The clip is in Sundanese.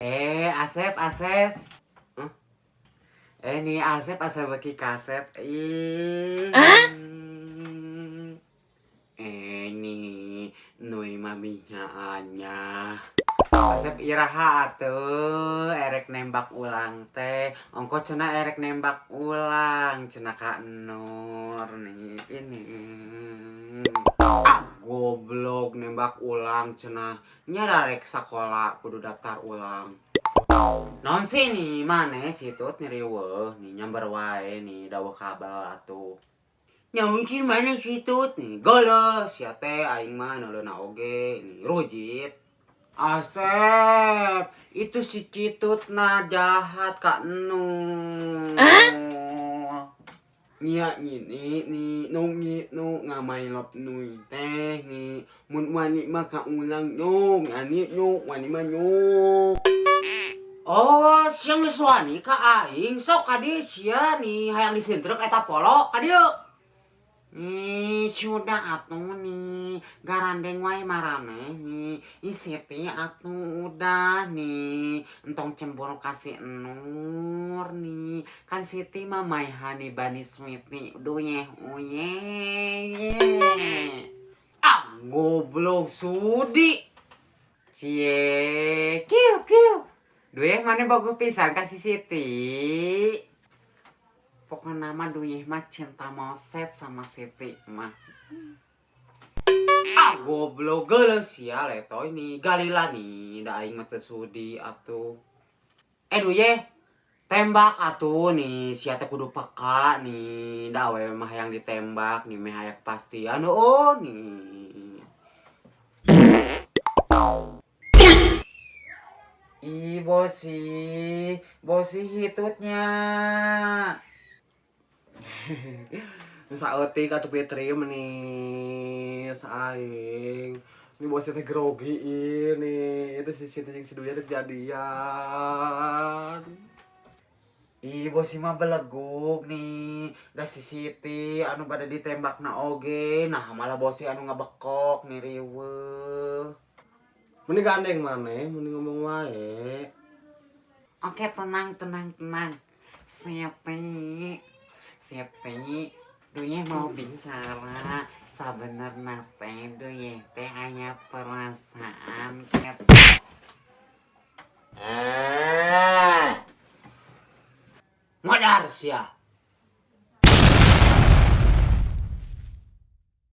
Asep, Asep. Huh? Nih Asep, Asep beki kasep. Ih. Nih, nui maminya anya. Asep iraha atuh erek nembak ulang teh. Ongko cenah erek nembak ulang cenah Kak Nur nih ini. Ah, goblok nembak ulang cenah. Nya rek sakola kudu daftar ulang. Non sih nih maneh situt nih riweuh nih nyamber wae nih daweuh kabel atuh. Nyaun sih maneh situt nih geuleuh sia teh aing mah neuleuna oge nih rujit. Asep, itu si Citut nah jahat Kak Nur. Nya ngini nih nu ngi nu ngamai lop nui teh nih mun wani mah ka ulang nyung ani nyung wani mah nyung. Oh, sia geus wani ka aing sok ka dieu sia nih hayang disintrek eta polo ka dieu. Nih, sudah atuh nih, garandeng wae maraneh nih. Ih, Siti atuh udah nih, entong cemburu kasih Nur nih. Kan Siti mah my honey bunny sweetie, duyeh uyeh. Ah, goblok sudi. Cie, kiu kiu. Duyeh mana bagus pisan kasih Siti. Pokoknya nama Duyeh mah cinta moset sama Siti mah. Ah goblok geuleuh sia letoy nih galila nih da aing mah teu sudi atuh. Duyeh tembak atuh nih sia teh kudu peka nih da awewe mah hayang ditembak nih meh aya kepastian oh nih. Ih bosi, bosi hitutnya. Saeutik atuh Fitri meni saing. Ini bosnya teh grogi ini. Itu si Siti jeung si Duya teh kejadian. Ih bosi mah belegug nih. Da si Siti anu bade ditembakna oge. Nah malah bosi anu ngabekok nih riweuh. Meni gandeng maneh, meni ngomong wae. Oke, tenang, tenang, tenang. Siti, Siti, Duyeh mau bicara. Sabenerna teh Duyeh teh aya perasaan ket. Modar sia.